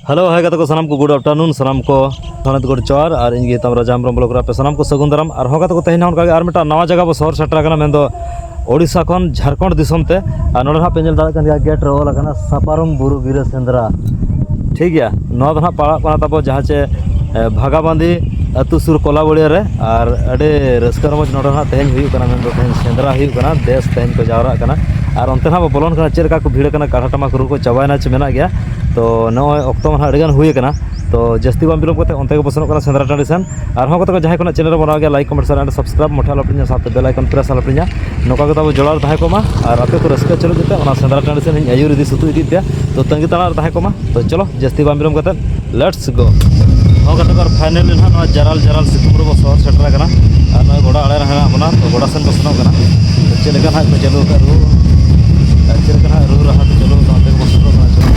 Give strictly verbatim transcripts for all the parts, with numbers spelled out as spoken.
Hello, ᱦᱟᱭ ᱜᱟᱛᱮ ᱠᱚ, ᱥᱟᱱᱟᱢ ᱠᱚ ᱜᱩᱰ ᱟᱯᱴᱟᱨᱱᱩᱱ, ᱥᱟᱱᱟᱢ ᱠᱚ ᱛᱷᱟᱱᱮᱛ ᱜᱚᱰ ᱪᱚᱨ, ᱟᱨ ᱤᱧ ᱜᱮ ᱛᱟᱢ ᱨᱟᱡᱟ ᱦᱮᱢᱵᱨᱚᱢ ᱵᱞᱚᱜ ᱨᱮ ᱟᱯᱮ ᱥᱟᱱᱟᱢ ᱠᱚ ᱥᱟᱹᱜᱩᱱ ᱫᱟᱨᱟᱢ᱾ ᱟᱨ ᱦᱚᱸ ᱜᱟᱛᱮ ᱠᱚ, ᱛᱮᱦᱮᱧ ᱦᱚᱸ ᱚᱱᱠᱟ ᱜᱮ ᱟᱨ ᱢᱤᱫᱴᱟᱝ ᱱᱟᱣᱟ ᱡᱟᱭᱜᱟ ᱵᱚ ᱥᱚᱦᱚᱨ ᱥᱮᱴᱮᱨ ᱟᱠᱟᱱᱟ, ᱢᱮᱱᱫᱚ ᱳᱰᱤᱥᱟ ᱠᱷᱚᱱ ᱡᱷᱟᱲᱠᱷᱚᱸᱰ ᱫᱤᱥᱚᱢ ᱛᱮ᱾ ᱟᱨ ᱱᱚᱰᱮ ᱱᱟᱦᱟᱜ ᱯᱮ ᱧᱮᱞ ᱫᱟᱲᱮᱭᱟᱜ ᱠᱟᱱ ᱜᱮᱭᱟ, ᱜᱮᱴ ᱨᱮ ᱚᱞ ᱟᱠᱟᱱᱟ ᱥᱟᱯᱟᱨᱩᱢ ᱵᱩᱨᱩ ᱜᱤᱨᱟᱹ ᱥᱮᱸᱫᱽᱨᱟ᱾ ᱴᱷᱤᱠ ᱜᱮᱭᱟ, ᱱᱚᱣᱟ ᱫᱚ ᱱᱟᱦᱟᱜ ᱯᱟᱲᱟᱜ ᱠᱟᱱᱟ ᱛᱟᱵᱚ ᱡᱟᱦᱟᱸ ᱪᱮ, ᱮ, ᱵᱷᱟᱜᱟᱵᱟᱸᱫᱤ ᱟᱹᱛᱩ ᱥᱩᱨ ᱠᱚᱞᱟᱵᱚᱲᱤᱭᱟᱹ ᱨᱮ᱾ ᱟᱨ ᱟᱹᱰᱤ ᱨᱟᱹᱥᱠᱟᱹ ᱨᱚᱢᱚᱡᱽ ᱱᱚᱰᱮ ᱱᱟᱦᱟᱜ ᱛᱮᱦᱮᱧ ᱦᱩᱭᱩᱜ ᱠᱟᱱᱟ, ᱢᱮᱱᱫᱚ ᱛᱮᱦᱮᱧ ᱥᱮᱸᱫᱽᱨᱟ ᱦᱩᱭᱩᱜ ᱠᱟᱱᱟ, ᱫᱮᱥ ᱛᱮᱦᱮᱧ ᱠᱚ ᱡᱟᱣᱨᱟᱜ ᱠᱟᱱᱟ᱾ ᱟᱨ ᱚᱱᱛᱮ ᱱᱟᱦᱟᱜ ᱵᱚ ᱵᱚᱞᱚᱱ ᱠᱟᱱᱟ, ᱪᱮᱫ ᱞᱮᱠᱟ ᱠᱚ ᱵᱷᱤᱲ ᱠᱟᱱᱟ, ᱠᱟᱲᱟ ᱴᱟᱢᱟᱠ ᱨᱩ ᱠᱚ ᱪᱟᱵᱟᱭᱮᱱᱟ ᱪᱮ ᱢᱮᱱᱟᱜ ᱜᱮᱭᱟ? ᱛᱚ ᱱᱚᱜᱼᱚᱭ ᱚᱠᱛᱚ ᱢᱟ ᱱᱟᱦᱟᱜ ᱟᱹᱰᱤ ᱜᱟᱱ ᱦᱩᱭ ᱟᱠᱟᱱᱟ, ᱛᱚ ᱡᱟᱹᱥᱛᱤ ᱵᱟᱝ ᱵᱤᱞᱚᱢ ᱠᱟᱛᱮ ᱚᱱᱛᱮ ᱜᱮ ᱵᱚ ᱥᱮᱱᱚᱜ ᱠᱟᱱᱟ ᱥᱮᱸᱫᱽᱨᱟ ᱴᱟᱺᱰᱤ ᱥᱮᱱ᱾ ᱟᱨᱦᱚᱸ ᱠᱚᱛᱮ ᱠᱚ ᱡᱟᱦᱟᱸᱭ ᱠᱚ ᱱᱟᱜ ᱪᱮᱱᱮᱞ ᱨᱮ ᱵᱚᱱᱟᱣ ᱜᱮᱭᱟ, like, comment, share and subscribe, ᱢᱚᱴᱷᱮ ᱟᱞᱚ ᱯᱮ ᱦᱤᱲᱤᱧᱟ, ᱥᱟᱶᱛᱮ ᱵᱮᱞ ᱟᱭᱠᱚᱱ ᱯᱨᱮᱥ ᱟᱞᱚ ᱯᱮ ᱦᱤᱲᱤᱧᱟ᱾ ᱱᱚᱝᱠᱟ ᱜᱮ ᱛᱟᱵᱚ ᱡᱚᱲᱟᱣ ᱨᱮ ᱛᱟᱦᱮᱸ ᱠᱚᱜ ᱢᱟ᱾ ᱟᱨ ᱟᱯᱮ ᱠᱚ ᱨᱟᱹᱥᱠᱟᱹ ᱦᱚᱪᱚ ᱞᱟᱹᱜᱤᱫ ᱛᱮ ᱚᱱᱟ ᱥᱮᱸᱫᱽᱨᱟ ᱴᱟᱺᱰᱤ ᱥᱮᱱ ᱤᱧ ᱟᱹᱭᱩᱨ ᱤᱫᱤ ᱥᱩᱛᱩᱜ ᱤᱫᱤᱭᱮᱫ ᱯᱮᱭᱟ᱾ ᱛᱚ ᱛᱟᱺᱜᱤ ᱛᱟᱲᱟᱜ ᱨᱮ ᱛᱟᱦᱮᱸ ᱠᱚᱜ ᱢᱟ᱾ ᱛᱚ ᱪᱚᱞᱚ, ᱡᱟᱹᱥᱛᱤ ᱵᱟᱝ ᱵᱤᱞᱚᱢ ᱠᱟᱛᱮ, let's go᱾ ᱦᱚᱸ ᱜᱟᱛᱮ ᱠᱚ, ᱟᱨ finally ᱱᱟᱦᱟᱜ ᱱᱚᱣᱟ ᱡᱟᱨᱟᱞ ᱡᱟᱨᱟᱞ ᱥᱤᱛᱩᱝ ᱨᱮᱵᱚ ᱥᱚᱦᱚᱨ ᱥᱮᱴᱮᱨ ᱟᱠᱟᱱᱟ᱾ ᱟᱨ ᱱᱚᱜᱼᱚᱭ ᱜᱚᱰᱟ ᱟᱲᱮ ᱨᱮ ᱦᱮᱱᱟᱜ ᱵᱚᱱᱟ, ᱛᱚ ᱜᱚᱰᱟ ᱥᱮᱱ ᱵᱚ ᱥᱮᱱᱚᱜ ᱠᱟᱱᱟ᱾ ᱛᱚ ᱪᱮᱫ ᱞᱮᱠᱟ ᱱᱟᱦᱟᱜ ᱠᱚ ᱪᱟᱹᱞᱩ ᱟᱠᱟᱫ ᱨᱩ, ᱟᱨ ᱪᱮᱫ ᱞᱮᱠᱟ ᱱᱟᱦᱟᱜ ᱨᱩ ᱨᱟᱦᱟ ᱠᱚ ᱪᱟᱹᱞᱩ ᱟᱠᱟᱫ, ᱚᱱᱛᱮ ᱜᱮᱵᱚ ᱥᱮᱴᱮᱨᱚᱜ ᱠᱟᱱᱟ᱾ ᱪᱚᱞᱚ᱾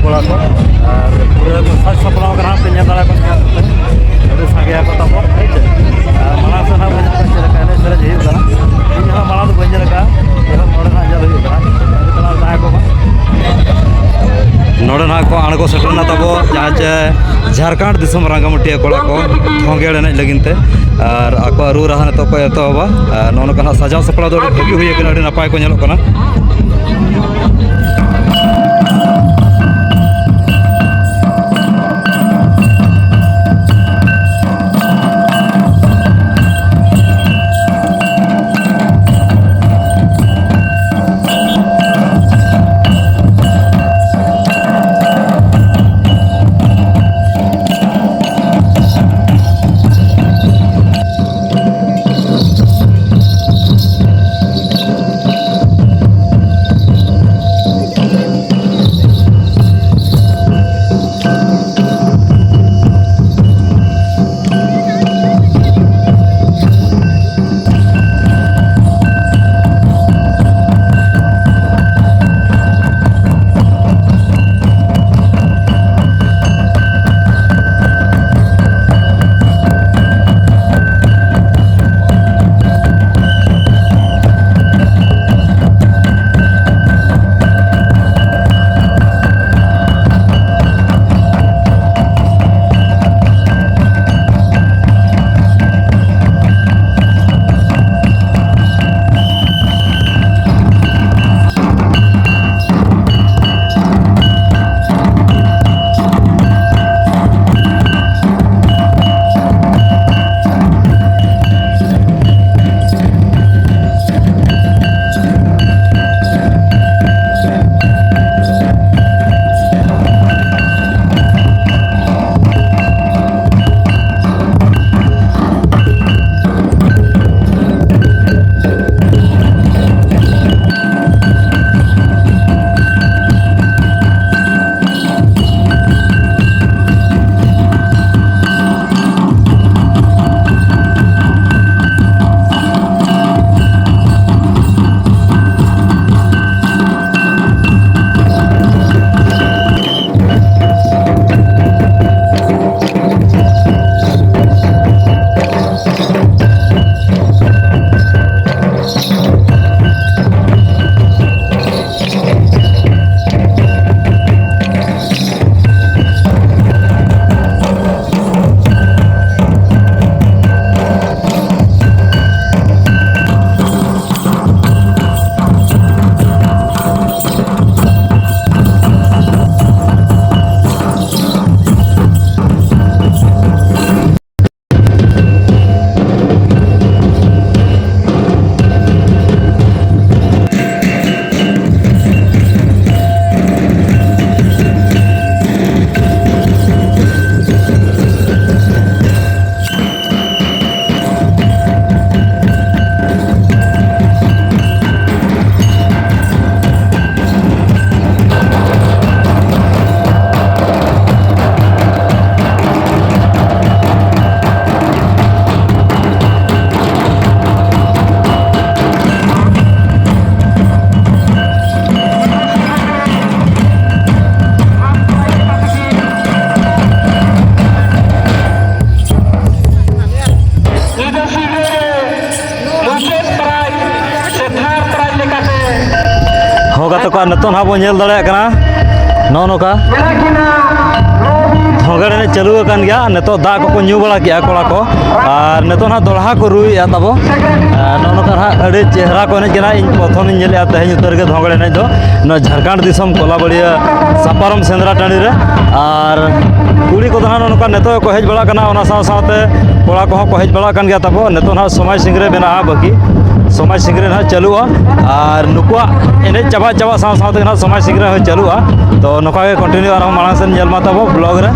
ᱠᱚᱲᱟ ᱠᱚ ᱟᱨ ᱯᱩᱨᱟᱹ ᱠᱚ ᱥᱟᱡᱽ ᱥᱟᱯᱲᱟᱣ ᱠᱟᱱᱟ, ᱯᱮ ᱧᱮᱞ ᱫᱟᱲᱮᱭᱟᱜ ᱠᱟᱱᱟ᱾ ᱟᱹᱰᱤ ᱥᱟᱸᱜᱮ ᱟᱠᱚ ᱛᱟᱵᱚ, ᱦᱮᱸ ᱥᱮ᱾ ᱟᱨ ᱢᱟᱲᱟᱝ ᱥᱮᱫ ᱦᱟᱸᱜ ᱵᱚᱱ ᱧᱮᱞ ᱠᱚᱣᱟ ᱪᱮᱫ ᱞᱮᱠᱟ ᱮᱱᱮᱡ ᱥᱮᱨᱮᱧ ᱦᱩᱭᱩᱜ ᱠᱟᱱᱟ᱾ ᱤᱧ ᱦᱚᱸ ᱢᱟᱲᱟᱝ ᱫᱚ ᱵᱟᱹᱧ ᱧᱮᱞ ᱟᱠᱟᱫᱼᱟ, ᱮᱱᱦᱚᱸ ᱱᱚᱰᱮ ᱦᱟᱸᱜ ᱧᱮᱞ ᱦᱩᱭᱩᱜ ᱠᱟᱱᱟ᱾ ᱟᱹᱰᱤ ᱛᱟᱲᱟᱢ ᱛᱟᱦᱮᱸ ᱠᱚᱜᱼᱟ᱾ ᱱᱚᱰᱮ ᱱᱟᱜ ᱠᱚ ᱟᱬᱜᱚ ᱥᱮᱴᱮᱨ ᱮᱱᱟ ᱛᱟᱵᱚ, ᱡᱟᱦᱟᱸ ᱪᱮ ᱡᱷᱟᱲᱠᱷᱚᱸᱰ ᱫᱤᱥᱚᱢ ᱨᱟᱸᱜᱟᱢᱟᱹᱴᱤᱭᱟᱹ ᱠᱚᱲᱟ ᱠᱚ ᱛᱷᱚᱝᱜᱮᱲ ᱮᱱᱮᱡ ᱞᱟᱹᱜᱤᱫ ᱛᱮ, ᱟᱨ ᱟᱠᱚᱣᱟᱜ ᱨᱩ ᱨᱟᱦᱟ ᱱᱤᱛᱚᱜ ᱠᱚ ᱮᱛᱚᱦᱚᱵᱟ᱾ ᱟᱨ ᱱᱚᱜᱼᱚ ᱱᱚᱝᱠᱟ ᱦᱟᱸᱜ ᱥᱟᱡᱟᱣ ᱥᱟᱯᱲᱟᱣ ᱫᱚ ᱟᱹᱰᱤ ᱵᱷᱟᱹᱜᱤ ᱦᱩᱭ ᱟᱠᱟᱱᱟ, ᱟᱹᱰᱤ ᱱᱟᱯᱟᱭ ᱠᱚ ᱧᱮᱞᱚᱜ ᱠᱟᱱᱟ᱾ ᱢᱩᱪᱟᱹᱫ ᱯᱨᱟᱭᱤᱡᱽ ᱥᱮ ᱛᱷᱟᱨᱰ ᱯᱨᱟᱭᱤᱡᱽ ᱞᱮᱠᱟᱛᱮ ᱦᱚᱸ ᱜᱟᱛᱮ ᱠᱚ, ᱱᱤᱛᱚᱜ ᱱᱟᱦᱟᱜ ᱵᱚᱱ ᱧᱮᱞ ᱫᱟᱲᱮᱭᱟᱜ ᱠᱟᱱᱟ, ᱱᱚᱜᱼᱚ ᱱᱚᱝᱠᱟ ᱢᱮᱱᱟᱜ ᱠᱤᱱᱟ ᱫᱷᱚᱜᱮᱲ ᱮᱱᱮᱡ ᱪᱟᱹᱞᱩ ᱟᱠᱟᱱ ᱜᱮᱭᱟ᱾ ᱱᱤᱛᱚᱜ ᱫᱟᱜ ᱠᱚᱠᱚ ᱧᱩ ᱵᱟᱲᱟ ᱠᱮᱜᱼᱟ ᱠᱚᱲᱟ ᱠᱚ, ᱟᱨ ᱱᱤᱛᱚᱜ ᱱᱟᱦᱟᱜ ᱫᱚᱦᱲᱟ ᱠᱚ ᱨᱩᱭᱮᱫᱼᱟ ᱛᱟᱵᱚ᱾ ᱟᱨ ᱱᱚᱜᱼᱚ ᱱᱚᱝᱠᱟ ᱱᱟᱦᱟᱜ ᱟᱹᱰᱤ ᱪᱮᱦᱨᱟ ᱠᱚ ᱮᱱᱮᱡ ᱠᱟᱱᱟ᱾ ᱤᱧ ᱯᱨᱚᱛᱷᱚᱢᱤᱧ ᱧᱮᱞᱮᱫᱼᱟ ᱛᱮᱦᱮᱧ ᱩᱛᱟᱹᱨ ᱜᱮ ᱫᱷᱚᱜᱮᱲ ᱮᱱᱮᱡ ᱫᱚ ᱱᱚᱣᱟ ᱡᱷᱟᱲᱠᱷᱚᱸᱰ ᱫᱤᱥᱚᱢ ᱠᱚᱞᱟᱵᱟᱲᱤᱭᱟᱹ ᱥᱟᱯᱟᱨᱚᱢ ᱥᱮᱸᱫᱽᱨᱟ ᱴᱟᱺᱰᱤ ᱨᱮ᱾ ᱟᱨ ᱠᱩᱲᱤ ᱠᱚᱫᱚ ᱱᱟᱦᱟᱜ ᱱᱚᱜᱼᱚ ᱱᱚᱝᱠᱟ ᱱᱤᱛᱚᱜ ᱜᱮᱠᱚ ᱦᱮᱡ ᱵᱟᱲᱟᱜ ᱠᱟᱱᱟ, ᱚᱱᱟ ᱥᱟᱶ ᱥᱟᱶᱛᱮ ᱠᱚᱲᱟ ᱠᱚᱦᱚᱸ ᱠᱚ ᱦᱮᱡ ᱵᱟᱲᱟᱜ ᱠᱟᱱ ᱜᱮᱭᱟ ᱛᱟᱵᱚ᱾ ᱱᱤᱛᱚᱜ ᱱᱟᱦᱟᱜ ᱥᱚᱢᱟᱭ ᱥᱤᱝᱨᱟᱹᱭ ᱢᱮᱱᱟᱜᱼᱟ, ᱵᱟᱹᱠᱤ ᱥᱚᱢᱟᱭ ᱥᱤᱝᱨᱟᱹᱭ ᱱᱟᱦᱟᱜ ᱪᱟᱹᱞᱩᱜᱼᱟ᱾ ᱟᱨ ᱱᱩᱠᱩᱣᱟᱜ ᱮᱱᱮᱡ ᱪᱟᱵᱟ ᱪᱟᱵᱟ ᱥᱟᱶ ᱥᱟᱶ ᱛᱮᱜᱮ ᱱᱟᱦᱟᱜ ᱥᱚᱢᱟᱭ ᱥᱤᱝᱨᱟᱹᱭ ᱦᱚᱸ ᱪᱟᱹᱞᱩᱜᱼᱟ᱾ ᱛᱚ ᱱᱚᱝᱠᱟ ᱜᱮ ᱠᱚᱱᱴᱤᱱᱤᱭᱩ ᱟᱨᱦᱚᱸ ᱢᱟᱲᱟᱝ ᱥᱮᱱ ᱧᱮᱞ ᱢᱟ ᱛᱟᱵᱚ ᱵᱞᱚᱜ ᱨᱮ,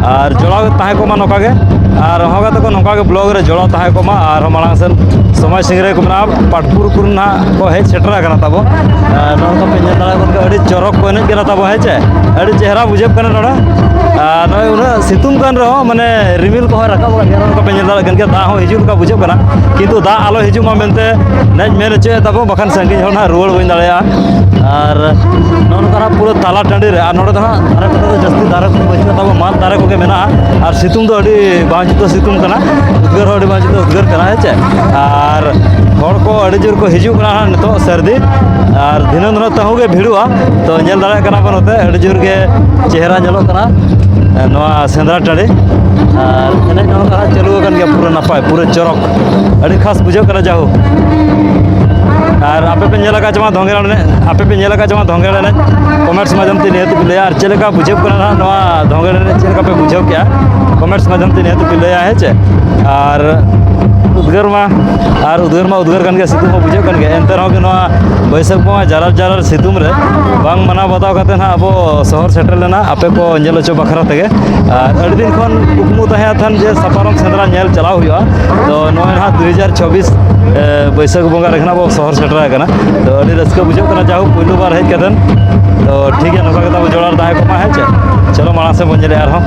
ᱟᱨ ᱡᱚᱲᱟᱣ ᱛᱟᱦᱮᱸ ᱠᱚᱜ ᱢᱟ ᱱᱚᱝᱠᱟ ᱜᱮ᱾ ᱟᱨ ᱦᱚᱸ ᱜᱟᱛᱮ ᱠᱚ ᱱᱚᱝᱠᱟ ᱜᱮ ᱵᱞᱚᱜ ᱨᱮ ᱡᱚᱲᱟᱣ ᱛᱟᱦᱮᱸ ᱠᱚᱜ ᱢᱟ᱾ ᱟᱨᱦᱚᱸ ᱢᱟᱲᱟᱝ ᱥᱮᱱ ᱥᱚᱢᱟᱭ ᱥᱤᱝᱨᱟᱹᱭ ᱠᱚ ᱢᱮᱱᱟᱜᱼᱟ, ᱯᱟᱴᱯᱩᱨ ᱠᱚᱨᱮ ᱱᱟᱦᱟᱜ ᱠᱚ ᱦᱮᱡ ᱥᱮᱴᱮᱨ ᱟᱠᱟᱱᱟ ᱛᱟᱵᱚ᱾ ᱟᱨ ᱱᱚᱜᱼᱚ ᱱᱚᱝᱠᱟ ᱯᱮ ᱧᱮᱞ ᱫᱟᱲᱮᱭᱟᱜ ᱠᱟᱱ ᱜᱮᱭᱟ, ᱟᱹᱰᱤ ᱪᱚᱨᱚᱠ ᱠᱚ ᱮᱱᱮᱡ ᱠᱟᱱᱟ ᱛᱟᱵᱚ, ᱦᱮᱸ ᱪᱮ? ᱟᱹᱰᱤ ᱪᱮᱦᱨᱟ ᱵᱩᱡᱷᱟᱹᱜ ᱠᱟᱱᱟ ᱱᱚᱰᱮ᱾ ᱟᱨ ᱱᱚᱜᱼᱚᱭ ᱩᱱᱟᱹᱜ ᱥᱤᱛᱩᱝ ᱠᱟᱱ ᱨᱮᱦᱚᱸ ᱢᱟᱱᱮ ᱨᱤᱢᱤᱞ ᱠᱚᱦᱚᱸ ᱨᱟᱠᱟᱵ ᱟᱠᱟᱫ ᱜᱮᱭᱟ, ᱱᱚᱜᱼᱚ ᱱᱚᱝᱠᱟ ᱯᱮ ᱧᱮᱞ ᱫᱟᱲᱮᱭᱟᱜ ᱠᱟᱱ ᱜᱮᱭᱟ, ᱫᱟᱜ ᱦᱚᱸ ᱦᱤᱡᱩᱜ ᱞᱮᱠᱟ ᱵᱩᱡᱷᱟᱹᱜ ᱠᱟᱱᱟ, ᱠᱤᱱᱛᱩ ᱫᱟᱜ ᱟᱞᱚ ᱦᱤᱡᱩᱜ ᱢᱟ ᱢᱮᱱᱛᱮ ᱱᱮᱡ ᱢᱮᱱ ᱦᱚᱪᱚᱭᱮᱫ ᱛᱟᱵᱚ, ᱵᱟᱠᱷᱟᱱ ᱥᱟᱺᱜᱤᱧ ᱦᱚᱲ ᱱᱟᱦᱟᱜ ᱨᱩᱣᱟᱹᱲ ᱵᱟᱹᱧ ᱫᱟᱲᱮᱭᱟᱜᱼᱟ᱾ ᱟᱨ ᱱᱚᱜᱼᱚ ᱱᱚᱝᱠᱟ ᱱᱟᱦᱟᱜ ᱯᱩᱨᱟᱹ ᱛᱟᱞᱟ ᱴᱟᱺᱰᱤ ᱨᱮ, ᱟᱨ ᱱᱚᱰᱮ ᱫᱚ ᱦᱟᱸᱜ ᱫᱟᱨᱮ ᱠᱚᱫᱚ ᱡᱟᱹᱥᱛᱤ ᱫᱟᱨᱮ ᱠᱚᱫᱚ ᱵᱟᱹᱪᱩᱜᱼᱟ ᱛᱟᱵᱚ, ᱢᱟᱫ ᱫᱟᱨᱮ ᱠᱚᱜᱮ ᱢᱮᱱᱟᱜᱼᱟ᱾ ᱟᱨ ᱥᱤᱛᱩᱝ ᱫᱚ ᱟᱹᱰᱤ ᱵᱟᱝ ᱡᱩᱛᱟᱹ ᱥᱤᱛᱩᱝ ᱠᱟᱱᱟ, ᱩᱫᱽᱜᱟᱹᱨ ᱦᱚᱸ ᱟᱹᱰᱤ ᱵᱟᱝ ᱡᱩᱛᱟᱹ ᱩᱫᱽᱜᱟᱹᱨ ᱠᱟᱱᱟ, ᱦᱮᱸ ᱪᱮ? ᱟᱨ ᱦᱚᱲ ᱠᱚ ᱟᱹᱰᱤ ᱡᱳᱨ ᱠᱚ ᱦᱤᱡᱩᱜ ᱠᱟᱱᱟ ᱦᱟᱸᱜ ᱱᱤᱛᱚᱜ ᱥᱟᱹᱨᱫᱤ, ᱟᱨ ᱫᱷᱤᱱᱟᱹᱝ ᱫᱚ ᱱᱟᱜ ᱛᱟᱹᱦᱩ ᱜᱮ ᱵᱷᱤᱲᱚᱜᱼᱟ᱾ ᱛᱚ ᱧᱮᱞ ᱫᱟᱲᱮᱭᱟᱜ ᱠᱟᱱᱟ ᱵᱚᱱ ᱱᱚᱛᱮ ᱟᱹᱰᱤ ᱡᱳᱨ ᱜᱮ ᱪᱮᱦᱨᱟ ᱧᱮᱞᱚᱜ ᱠᱟᱱᱟ, ᱮ, ᱱᱚᱣᱟ ᱥᱮᱸᱫᱽᱨᱟ ᱴᱟᱺᱰᱤ᱾ ᱟᱨ ᱮᱱᱮᱡ ᱱᱚᱝᱠᱟ ᱦᱟᱸᱜ ᱪᱟᱹᱞᱩ ᱟᱠᱟᱱ ᱜᱮᱭᱟ, ᱯᱩᱨᱟᱹ ᱱᱟᱯᱟᱭ, ᱯᱩᱨᱟᱹ ᱪᱚᱨᱚᱠ, ᱟᱹᱰᱤ ᱠᱷᱟᱥ ᱵᱩᱡᱷᱟᱹᱜ ᱠᱟᱱᱟ ᱡᱟᱦᱳ᱾ ᱟᱨ ᱟᱯᱮ ᱯᱮ ᱧᱮᱞ ᱟᱠᱟᱫ ᱪᱮ ᱵᱟᱝ ᱫᱷᱚᱝᱜᱮᱲ ᱮᱱᱮᱡ? ᱟᱯᱮ ᱯᱮ ᱧᱮᱞ ᱟᱠᱟᱫ ᱪᱮ ᱵᱟᱝ ᱫᱷᱚᱝᱜᱮᱲ ᱮᱱᱮᱡ? ᱠᱚᱢᱮᱱᱴᱥ ᱢᱟᱫᱽᱫᱷᱚᱢ ᱛᱮ ᱱᱤᱦᱟᱹᱛ ᱯᱮ ᱞᱟᱹᱭᱟ᱾ ᱟᱨ ᱪᱮᱫ ᱞᱮᱠᱟ ᱵᱩᱡᱷᱟᱹᱜ ᱠᱟᱱᱟ ᱱᱟᱦᱟᱜ ᱱᱚᱣᱟ ᱫᱷᱚᱝᱜᱮᱲ ᱮᱱᱮᱡ, ᱪᱮᱫ ᱞᱮᱠᱟ ᱯᱮ ᱵᱩᱡᱷᱟᱹᱣ ᱠᱮᱜᱼᱟ? ᱠᱚᱢᱮᱱᱴᱥ ᱢᱟᱫᱽᱫᱷᱚᱢ ᱛᱮ ᱱᱤᱦᱟᱹᱛ ᱯᱮ ᱞᱟᱹᱭᱟ, ᱦᱮᱸ ᱪᱮ? ᱟᱨ ᱩᱫᱽᱜᱟᱹᱨ ᱢᱟ, ᱟᱨ ᱩᱫᱽᱜᱟᱹᱨ ᱢᱟ ᱩᱫᱽᱜᱟᱹᱨ ᱠᱟᱱ ᱜᱮᱭᱟ, ᱥᱤᱛᱩᱝ ᱦᱚᱸ ᱵᱩᱡᱷᱟᱹᱜ ᱠᱟᱱ ᱜᱮᱭᱟ, ᱮᱱᱛᱮ ᱨᱮᱦᱚᱸ ᱜᱮ ᱱᱚᱣᱟ ᱵᱟᱹᱭᱥᱟᱹᱠᱷ ᱵᱚᱸᱜᱟ ᱡᱟᱨᱟᱞ ᱡᱟᱨᱟᱞ ᱥᱤᱛᱩᱝ ᱨᱮ ᱵᱟᱝ ᱢᱟᱱᱟᱣ ᱵᱟᱛᱟᱣ ᱠᱟᱛᱮ ᱱᱟᱦᱟᱜ ᱟᱵᱚ ᱥᱚᱦᱚᱨ ᱥᱮᱴᱮᱨ ᱞᱮᱱᱟ ᱟᱯᱮ ᱠᱚ ᱧᱮᱞ ᱦᱚᱪᱚ ᱵᱟᱠᱷᱨᱟ ᱛᱮᱜᱮ᱾ ᱟᱨ ᱟᱹᱰᱤ ᱫᱤᱱ ᱠᱷᱚᱱ ᱠᱩᱠᱢᱩ ᱛᱟᱦᱮᱸ ᱛᱟᱦᱮᱱ ᱡᱮ ᱥᱟᱯᱟᱨᱚᱢ ᱥᱮᱸᱫᱽᱨᱟ ᱧᱮᱞ ᱪᱟᱞᱟᱣ ᱦᱩᱭᱩᱜᱼᱟ᱾ ᱛᱚ ᱱᱚᱜᱼᱚᱭ ᱱᱟᱦᱟᱜ ᱫᱩ ᱦᱟᱡᱟᱨ ᱪᱷᱟᱵᱵᱤᱥ, ᱮ, ᱵᱟᱹᱭᱥᱟᱹᱠᱷ ᱵᱚᱸᱜᱟ ᱨᱮ ᱱᱟᱦᱟᱜ ᱵᱚ ᱥᱚᱦᱚᱨ ᱥᱮᱴᱮᱨ ᱟᱠᱟᱱᱟ᱾ ᱛᱚ ᱟᱹᱰᱤ ᱨᱟᱹᱥᱠᱟᱹ ᱵᱩᱡᱷᱟᱹᱜ ᱠᱟᱱᱟ, ᱡᱟᱦᱳᱠ ᱯᱩᱭᱞᱩ ᱵᱟᱨ ᱦᱮᱡ ᱠᱟᱛᱮᱱ᱾ ᱛᱚ ᱴᱷᱤᱠ ᱜᱮᱭᱟ, ᱱᱚᱝᱠᱟ ᱜᱮ ᱛᱟᱵᱚ ᱡᱚᱲᱟᱣ ᱨᱮ ᱛᱟᱦᱮᱸ ᱠᱚᱜ ᱢᱟ, ᱦᱮᱸ ᱪᱮ? ᱪᱚᱞᱚ ᱢᱟᱲᱟᱝ ᱥᱮᱫ ᱵᱚᱱ ᱧᱮᱞᱮᱜᱼᱟ ᱟᱨᱦᱚᱸ᱾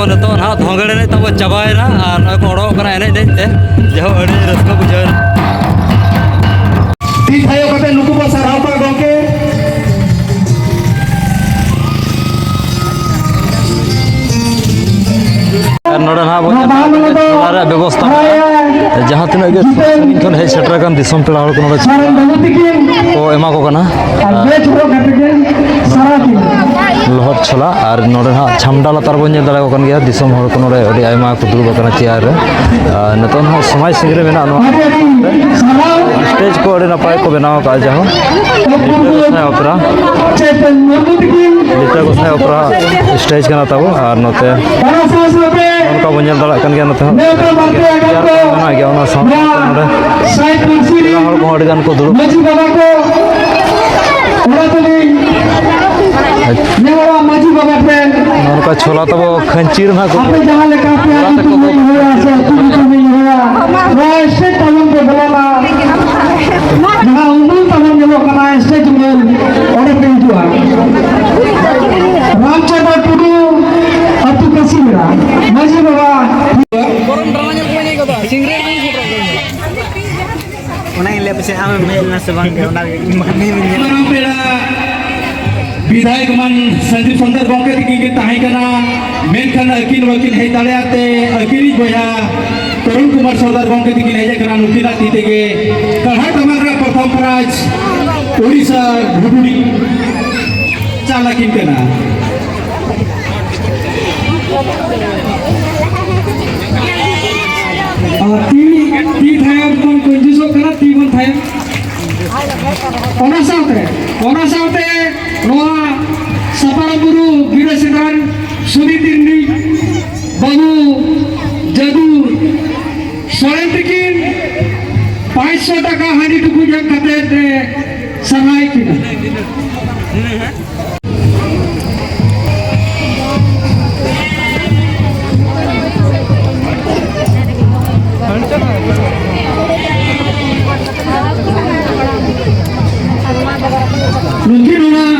ᱱᱤᱛᱚᱜ ᱱᱟᱦᱟᱜ ᱫᱷᱚᱝᱜᱮᱲ ᱮᱱᱮᱡ ᱛᱟᱵᱚ ᱪᱟᱵᱟᱭᱮᱱᱟ ᱟᱨ ᱱᱚᱜᱼᱚᱭ ᱠᱚ ᱚᱰᱚᱠᱚᱜ ᱠᱟᱱᱟ ᱮᱱᱮᱡ ᱮᱱᱮᱡ ᱛᱮ᱾ ᱡᱟᱭᱦᱳᱠ, ᱟᱹᱰᱤ ᱨᱟᱹᱥᱠᱟᱹ ᱵᱩᱡᱷᱟᱹᱣ ᱮᱱᱟ᱾ ᱛᱤ ᱛᱷᱟᱭᱚ ᱠᱟᱛᱮ ᱱᱩᱠᱩ ᱠᱚ ᱥᱟᱨᱦᱟᱣ ᱠᱚᱣᱟ ᱜᱚᱢᱠᱮ᱾ ᱟᱨ ᱱᱚᱰᱮ ᱱᱟᱦᱟᱜ ᱵᱚᱱ ᱧᱮᱞ ᱫᱟᱲᱮᱭᱟᱜ ᱠᱟᱱᱟ ᱡᱷᱚᱞᱟ ᱨᱮᱭᱟᱜ ᱵᱮᱵᱚᱥᱛᱷᱟ ᱢᱮᱱᱟᱜᱼᱟ᱾ ᱡᱟᱦᱟᱸ ᱛᱤᱱᱟᱹᱜ ᱜᱮ ᱥᱟᱺᱜᱤᱧ ᱠᱷᱚᱱ ᱦᱮᱡ ᱥᱮᱴᱮᱨ ᱟᱠᱟᱱ ᱫᱤᱥᱚᱢ ᱯᱮᱲᱟ ᱦᱚᱲ ᱠᱚ ᱱᱚᱰᱮ ᱠᱚ ᱮᱢᱟ ᱠᱚ ᱠᱟᱱᱟ᱾ ᱞᱚᱦᱚᱫ ᱪᱷᱚᱞᱟ᱾ ᱟᱨ ᱱᱚᱰᱮ ᱱᱟᱦᱟᱜ ᱪᱷᱟᱢᱰᱟ ᱞᱟᱛᱟᱨ ᱵᱚᱱ ᱧᱮᱞ ᱫᱟᱲᱮᱭᱟᱠᱚ ᱠᱟᱱ ᱜᱮᱭᱟ, ᱫᱤᱥᱚᱢ ᱦᱚᱲ ᱠᱚ ᱱᱚᱰᱮ ᱟᱹᱰᱤ ᱟᱭᱢᱟ ᱠᱚ ᱫᱩᱲᱩᱵ ᱟᱠᱟᱱᱟ ᱪᱮᱭᱟᱨ ᱨᱮ᱾ ᱟᱨ ᱱᱤᱛᱚᱜ ᱱᱟᱦᱟᱜ ᱥᱚᱢᱟᱭ ᱥᱤᱝ ᱨᱮ ᱢᱮᱱᱟᱜᱼᱟ ᱱᱚᱣᱟ ᱥᱴᱮᱡᱽ ᱠᱚ ᱟᱹᱰᱤ ᱱᱟᱯᱟᱭ ᱠᱚ ᱵᱮᱱᱟᱣ ᱟᱠᱟᱫᱼᱟ᱾ ᱡᱟᱦᱳ, ᱞᱤᱴᱟᱹ ᱜᱚᱸᱥᱟᱭ ᱚᱯᱮᱨᱟ, ᱞᱤᱴᱟᱹ ᱜᱚᱸᱥᱟᱭ ᱚᱯᱮᱨᱟ ᱥᱴᱮᱡᱽ ᱠᱟᱱᱟ ᱛᱟᱵᱚ᱾ ᱟᱨ ᱱᱚᱛᱮ ᱚᱱᱠᱟ ᱵᱚᱱ ᱧᱮᱞ ᱫᱟᱲᱮᱭᱟᱜ ᱠᱟᱱ ᱜᱮᱭᱟ, ᱱᱚᱛᱮ ᱦᱚᱸ ᱢᱮᱱᱟᱜ ᱜᱮᱭᱟ᱾ ᱚᱱᱟ ᱥᱟᱶᱛᱮ ᱱᱚᱰᱮ ᱯᱮᱲᱟ ᱦᱚᱲ ᱠᱚᱦᱚᱸ ᱟᱹᱰᱤ ᱜᱟᱱ ᱠᱚ ᱫᱩᱲᱩᱵ ᱱᱮᱦᱚᱨᱟ ᱢᱟᱹᱡᱷᱤ ᱵᱟᱵᱟ ᱴᱷᱮᱱ ᱱᱚᱝᱠᱟ ᱪᱷᱳᱞᱟ ᱛᱟᱵᱚ ᱠᱷᱟᱹᱧᱪᱤ ᱨᱮ ᱱᱟᱦᱟᱜ ᱠᱚ ᱟᱯᱮ ᱡᱟᱦᱟᱸ ᱞᱮᱠᱟ ᱯᱮ ᱟᱹᱛᱩ ᱠᱚ ᱧᱩᱦᱩᱭᱟ ᱥᱮ ᱟᱹᱛᱩ ᱠᱚ ᱧᱩᱦᱩᱭᱟ, ᱱᱚᱣᱟ ᱥᱴᱮᱡᱽ ᱛᱟᱵᱚᱱ ᱯᱮ ᱵᱚᱞᱚᱱᱟ᱾ ᱡᱟᱦᱟᱸ ᱩᱢᱩᱞ ᱛᱟᱵᱚᱱ ᱧᱮᱞᱚᱜ ᱠᱟᱱᱟ ᱥᱴᱮᱡᱽ ᱩᱢᱩᱞ, ᱚᱸᱰᱮ ᱯᱮ ᱦᱤᱡᱩᱜᱼᱟ᱾ ᱨᱟᱢᱪᱚᱸᱫᱽᱨᱚ ᱴᱩᱰᱩ, ᱟᱹᱛᱩ ᱠᱟᱹᱥᱤᱢᱮᱲᱟ, ᱢᱟᱹᱡᱷᱤ ᱵᱟᱵᱟ᱾ ᱚᱱᱟᱧ ᱞᱟᱹᱭ ᱯᱟᱥᱮ ᱟᱢᱮᱢ ᱦᱮᱡ ᱞᱮᱱᱟ ᱥᱮ ᱵᱟᱝ ᱜᱮ, ᱚᱱᱟ ᱜᱮ ᱢᱟᱹᱱᱢᱤ ᱵᱚᱱ ᱧᱮᱞ ᱢᱟᱨᱟᱝ ᱯᱮᱲᱟ ᱵᱤᱫᱷᱟᱭᱚᱠ ᱢᱟᱱ ᱥᱟᱱᱡᱤᱵ ᱥᱚᱨᱫᱟᱨ ᱜᱚᱢᱠᱮ ᱛᱤᱠᱤᱱ ᱜᱮ ᱛᱟᱦᱮᱸ ᱠᱟᱱᱟ, ᱢᱮᱱᱠᱷᱟᱱ ᱟᱹᱠᱤᱱ ᱵᱟᱹᱠᱤᱱ ᱦᱮᱡ ᱫᱟᱲᱮᱭᱟᱜ ᱛᱮ ᱟᱹᱠᱤᱱᱤᱡ ᱵᱚᱭᱦᱟ ᱛᱚᱨᱩᱱ ᱠᱩᱢᱟᱨ ᱥᱚᱨᱫᱟᱨ ᱜᱚᱢᱠᱮ ᱛᱤᱠᱤᱱ ᱦᱮᱡ ᱟᱠᱟᱱᱟ᱾ ᱱᱩᱠᱤᱱᱟᱜ ᱛᱤ ᱛᱮᱜᱮ ᱠᱟᱲᱦᱟ ᱴᱟᱢᱟᱠ ᱨᱮᱱᱟᱜ ᱯᱨᱚᱛᱷᱚᱢ ᱯᱨᱟᱭᱤᱡᱽ ᱳᱰᱤᱥᱟ ᱜᱷᱩᱴᱩᱰᱤ ᱪᱟᱞ ᱟᱹᱠᱤᱱ ᱠᱟᱱᱟ᱾ ᱟᱨ ᱛᱤ, ᱛᱤ ᱛᱷᱟᱭᱚ ᱵᱚᱱ ᱠᱚᱧᱡᱩᱥᱚᱜ ᱠᱟᱱᱟ, ᱛᱤ ᱵᱚᱱ ᱛᱷᱟᱭᱚ᱾ ᱚᱱᱟ ᱥᱟᱶᱛᱮ, ᱚᱱᱟ ᱥᱟᱶᱛᱮ ᱱᱚᱣᱟ ᱥᱟᱯᱟᱨᱟ ᱵᱩᱨᱩ ᱜᱤᱨᱟᱹ ᱥᱮᱸᱫᱽᱨᱟ ᱨᱮᱱ ᱥᱩᱫᱤ ᱛᱤᱨᱱᱤ ᱵᱟᱹᱵᱩ ᱡᱟᱹᱫᱩ ᱥᱚᱨᱮᱱ ᱛᱤᱠᱤᱱ ᱯᱟᱸᱪᱥᱚ ᱴᱟᱠᱟ ᱦᱟᱺᱰᱤ ᱴᱩᱠᱩᱡ ᱮᱢ ᱠᱟᱛᱮ ᱞᱮ ᱥᱟᱨᱦᱟᱣᱮᱫ ᱠᱤᱱᱟ᱾ ᱱᱩᱠᱤᱱ ᱚᱲᱟᱜ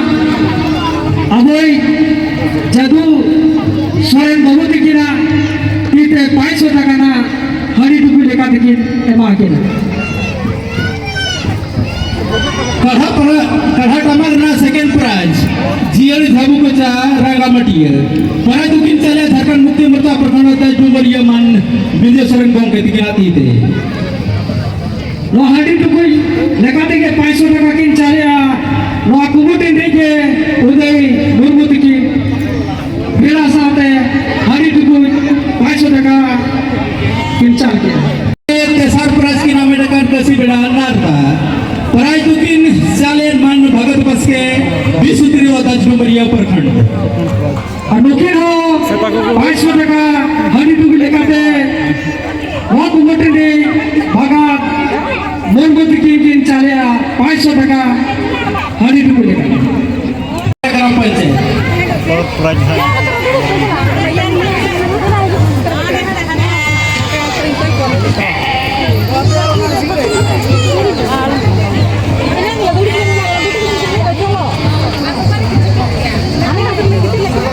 ᱟᱵᱚᱭ ᱡᱟᱹᱫᱩ ᱨᱮᱱ ᱵᱟᱹᱵᱩ ᱛᱤᱠᱤᱱᱟᱜ ᱛᱤ ᱛᱮ ᱯᱟᱸᱪᱥᱚ ᱴᱟᱠᱟ ᱨᱮᱱᱟᱜ ᱦᱟᱺᱰᱤ ᱴᱩᱠᱩᱡ ᱞᱮᱠᱟ ᱛᱮᱠᱤᱱ ᱮᱢᱟ ᱠᱤᱱᱟ᱾ ᱠᱟᱲᱦᱟ ᱯᱟᱲᱟ, ᱠᱟᱲᱦᱟ ᱴᱟᱢᱟᱠ ᱨᱮᱱᱟᱜ second prize ᱡᱤᱭᱟᱹᱲ ᱡᱷᱟᱵᱩ ᱠᱚᱪᱟ ᱨᱟᱸᱜᱟ ᱢᱟᱹᱴᱤᱭᱟᱹ᱾ ᱯᱟᱨᱟᱭ ᱫᱚᱠᱤᱱ ᱪᱟᱞᱮ ᱡᱷᱟᱲᱠᱷᱚᱸᱰ ᱢᱩᱠᱛᱤ ᱢᱳᱨᱪᱟ ᱯᱨᱚᱠᱷᱚᱸᱰ ᱦᱚᱛᱮ ᱰᱩᱢᱩᱨᱤᱭᱟᱹ ᱢᱟᱱ ᱵᱤᱨᱡᱟᱹ ᱥᱚᱨᱮᱱ ᱜᱚᱢᱠᱮ ᱛᱤᱠᱤᱱᱟᱜ ᱛᱤ ᱛᱮ᱾ ᱱᱚᱣᱟ ᱦᱟᱺᱰᱤ ᱴᱩᱠᱩᱡ ᱞᱮᱠᱟ ᱛᱮᱜᱮ ᱯᱟᱸᱪᱥᱚ ᱴᱟᱠᱟ ᱠᱤᱱ ᱪᱟᱞᱮᱜᱼᱟ᱾ ᱱᱚᱣᱟ ᱠᱩᱢᱩᱴ ᱮᱱᱮᱡ ᱜᱮ ᱩᱫᱟᱹᱭ ᱢᱩᱨᱢᱩ ᱛᱤᱠᱤᱱ ᱵᱮᱲᱟ ᱥᱟᱶᱛᱮ ᱦᱟᱺᱰᱤ ᱴᱩᱠᱩᱡ ᱯᱟᱸᱪᱥᱚ ᱴᱟᱠᱟ ᱠᱤᱱ ᱪᱟᱞ ᱠᱮᱜᱼᱟ᱾ ᱛᱮᱥᱟᱨ prize ᱠᱤᱱ ᱦᱟᱢᱮᱴ ᱟᱠᱟᱫ ᱠᱟᱹᱥᱤ ᱵᱮᱲᱟ ᱱᱟᱨᱫᱟ᱾ Prize ᱫᱚᱠᱤᱱ ᱪᱟᱞᱮᱫ ᱢᱟᱱ ᱵᱷᱟᱜᱚᱛ ᱵᱟᱥᱠᱮ, ᱵᱤᱥᱩᱛᱨᱤ ᱚᱫᱟᱡ ᱰᱩᱢᱩᱨᱤᱭᱟᱹ ᱯᱨᱚᱠᱷᱚᱸᱰ᱾ ᱟᱨ ᱱᱩᱠᱤᱱ ᱦᱚᱸ ᱯᱟᱸᱪᱥᱚ ᱴᱟᱠᱟ ᱦᱟᱺᱰᱤ ᱴᱩᱠᱩᱡ ᱞᱮᱠᱟᱛᱮ ᱱᱚᱣᱟ ᱠᱩᱢᱩᱴ ᱨᱤᱱᱤᱡ ᱵᱷᱟᱜᱟᱛ ᱢᱚᱱ ᱵᱚᱛᱤ ᱠᱤᱱ ᱠᱤᱱ ᱪᱟᱞᱮᱜᱼᱟ ᱯᱟᱸᱪᱥᱚ ᱴᱟᱠᱟ ᱦᱟᱺᱰᱤ ᱴᱩᱠᱩᱡ ᱞᱮᱠᱟᱛᱮ᱾ ᱜᱨᱟᱢ ᱯᱚᱧᱪᱟᱭᱮᱛ᱾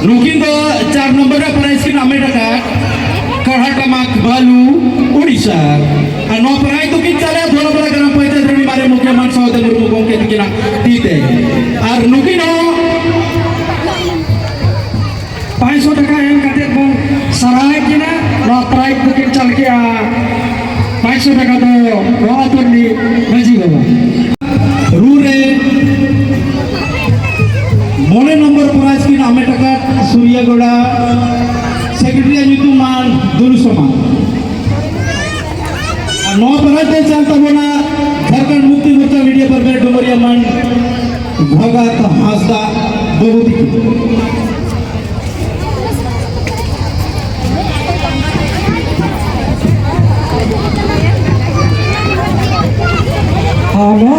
ᱱᱩᱠᱤᱱ ᱫᱚ ᱪᱟᱨ ᱱᱚᱢᱵᱚᱨ ᱨᱮ prize ᱠᱤᱱ ᱦᱟᱢᱮᱴ ᱟᱠᱟᱫ ᱠᱟᱲᱦᱟ ᱴᱟᱢᱟᱠ ᱵᱟᱞᱩ, ᱩᱲᱤᱥᱥᱟ᱾ ᱟᱨ ᱱᱚᱣᱟ prize ᱫᱚᱠᱤᱱ ᱪᱟᱞᱮ ᱫᱷᱚᱞᱚᱯᱟᱲᱟ ᱜᱨᱟᱢ ᱯᱚᱧᱪᱟᱭᱮᱛ ᱨᱤᱱᱤᱡ ᱢᱟᱨᱮ ᱢᱩᱠᱷᱤᱭᱟᱹ ᱢᱟᱱ ᱥᱟᱶᱛᱮ ᱢᱩᱨᱢᱩ ᱜᱚᱢᱠᱮ ᱛᱤᱠᱤᱱᱟᱜ ᱛᱤ ᱛᱮ᱾ ᱟᱨ ᱱᱩᱠᱤᱱ ᱦᱚᱸ ᱯᱟᱸᱪᱥᱚ ᱴᱟᱠᱟ ᱮᱢ ᱠᱟᱛᱮ ᱵᱚᱱ ᱥᱟᱨᱦᱟᱣᱮᱫ ᱠᱤᱱᱟ᱾ ᱱᱚᱣᱟ prize ᱫᱚᱠᱤᱱ ᱪᱟᱞ ᱠᱮᱜᱼᱟ ᱯᱟᱸᱪᱥᱚ ᱴᱟᱠᱟ ᱫᱚ ᱱᱚᱣᱟ ᱟᱹᱛᱩ ᱨᱤᱱᱤᱡ ᱢᱟᱹᱡᱷᱤ ᱵᱟᱵᱟ᱾ ᱨᱩ ᱨᱮ ᱢᱚᱬᱮ ᱱᱚᱢᱵᱚᱨ prize ᱠᱤᱱ ᱦᱟᱢᱮᱴ ᱟᱠᱟᱫ ᱥᱩᱨᱭᱟᱜᱚᱲᱟ, secretary ᱧᱩᱛᱩᱢᱟᱱ ᱫᱩᱞᱩ ᱥᱚᱢᱟᱱ᱾ ᱟᱨ ᱱᱚᱣᱟ prize ᱫᱚ ᱪᱟᱞ ᱛᱟᱵᱚᱱᱟ ᱡᱷᱟᱲᱠᱷᱚᱸᱰ ᱢᱩᱠᱛᱤ ᱢᱳᱨᱪᱟ media ᱯᱟᱨᱵᱷᱮᱱ ᱰᱩᱢᱩᱨᱤᱭᱟᱹ ᱢᱟᱱ ᱵᱷᱟᱜᱟᱛ ᱦᱟᱸᱥᱫᱟ ᱵᱟᱹᱵᱩ ᱛᱤᱠᱤᱱ᱾ ᱟᱨ ᱱᱚᱣᱟ